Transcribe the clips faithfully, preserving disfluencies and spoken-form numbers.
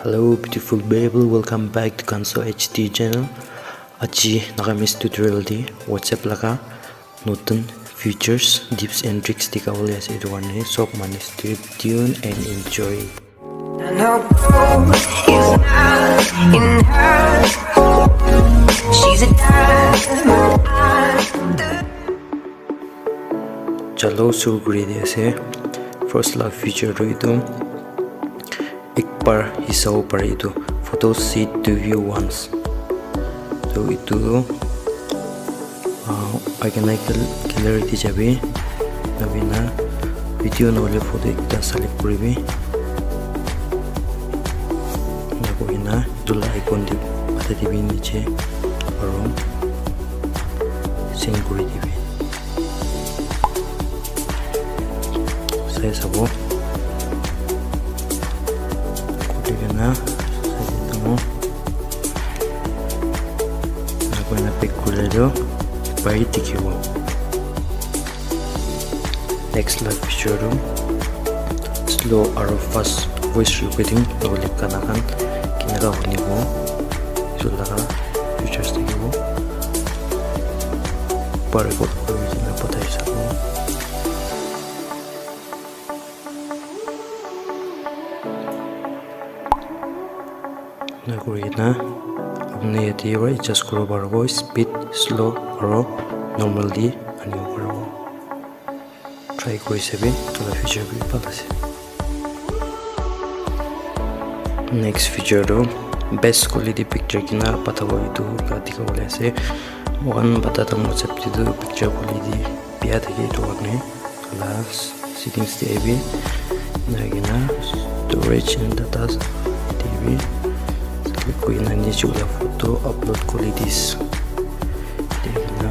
Hello, beautiful people. Welcome back to Kanso H D channel. Aji Nagamese tutorial de WhatsApp laga notun features, tips and tricks dikha bole ase. Etu karne sob manu stay tuned and enjoy. And her gold is not in her. She's a diamond. Chalo, shuru kuri di ase. First la feature tu etu, ek bar hi sabo pare etu, photo see to view once. So etu, ah, iconic gallery te jabi, nabina video nohole photo ekta select kuribi. Ena kurina etu la icon te patai dibi niche aru send kuri dibi. Sai sabo. Kuri kena sai demo. Ena kurina back kuri le toh pai dikhibo. Next la feature tu slow aru fast voice recording, nohole gana khan keneka hunibo, etu laga features thakibo. Par record kuri kena pathai sabo. Ena kuri kena apni yate para adjust kuribo paribo, speed, slow aru normal te anibo paribo. Try kuri sabi, etu la feature bi bhal ase. Next feature tu best quality picture kena pathabo, etu la dikha bole ase. Moikhan pata toh WhatsApp te tu picture quality bia thake, etu karne last settings te ahibi, ena kurina storage and data te bi click kurina niche te photo upload qualities te kurina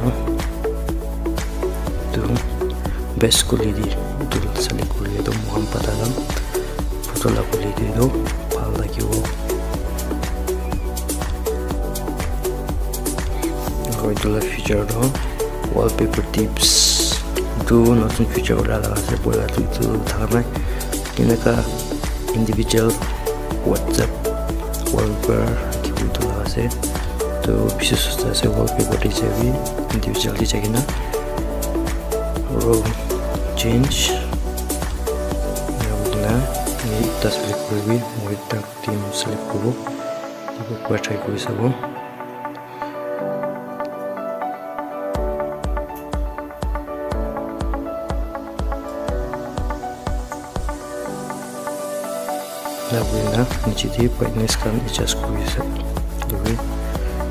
etu best quality etu select kurile toh moikhan pata la photo la quality toh bhal thakibo. Aru etu la feature toh wallpaper tips. Etu notun feature ula laga ase, puila tu etu thaka nai. Keneka individual WhatsApp wallpaper rakhibo etu laga ase. Tu bishi sosta ase wallpaper te jabi, individual te jai kena. Aru change. Ena kurina, ekta select kuribi, moi ekta team select kuribo. Etu para try kuri sabo. Ena kurina niche te brightness khan adjust kuri ase. Etu bi,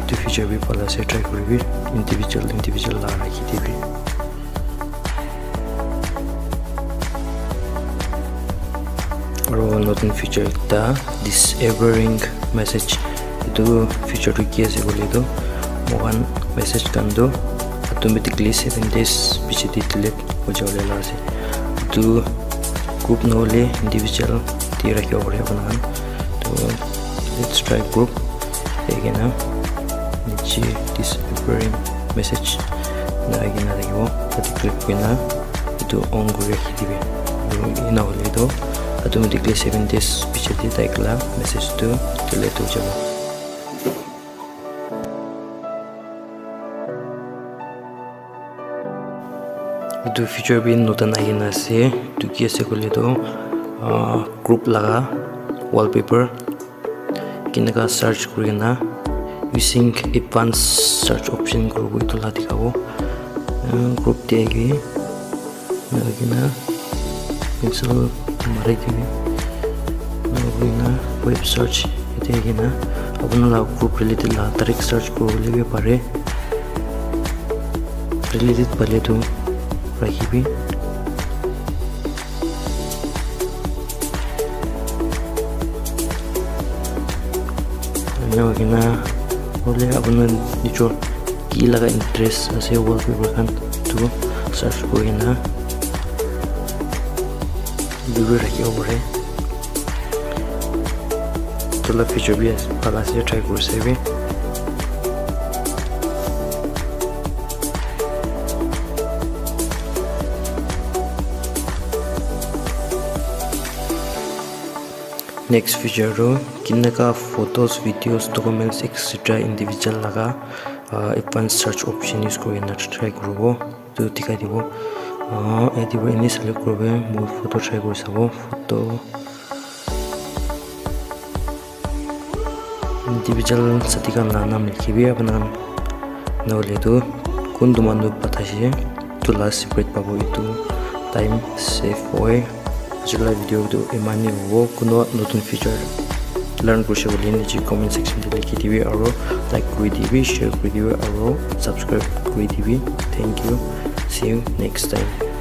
etu feature bi bhal ase, try kuribi. Individual, individual la rakhi dibi. Aru notun feature ekta, disappearing message. Etu feature tu ki ase koile tu, moikhan message khan tu automatically seven days piche te delete hoi jabo le la ase. Etu group nohole individual te rakhibo pare apuni khan. To let's try group. Jai kena niche disappearing message ena ahi kena thakibo. Tate click kurina etu on kuri rakhi dibi. Aru ena hoile toh automatically seven days piche te tai khan la message tu delete hoi jabo. Etu feature bi notun ahi kena ase. Etu ki ase koile toh, ah, group laga wallpaper. Keneka search kuri kena using advanced search option kuribo etu la dikhabo. Ah, group te ahi kena pencil mari dibi. Ena kurina web search yate ahi kena apuni la group related la direct search kuribole bi pare. Related paile tu rakhibi. Ena kurina hoile apuni nijor ki laga interest ase wallpaper khan tu search kurina etu bi rakhibo pare. Etu la feature bi ase, bhal ase, try kuri sabi. Next feature tu kinaka photos, videos, documents, et cetera individual laga uh, advanced search option use kuri na try kuribo. Tu dikhai dibo. Uh, yate para ini select kuribo. More photo try kuri sabo. Photo individual sati khan la naam likhibi apna khan. Nahole tu kuntu manu pataise tu la separate pabo itu time save hoy. Ajula video tu imani hobo. Kuno notun feature learn kurise koile niche comment section te likhi dibi aro like kuri dibi, share kuri dibi aro subscribe kuri dibi. Thank you. See you next time.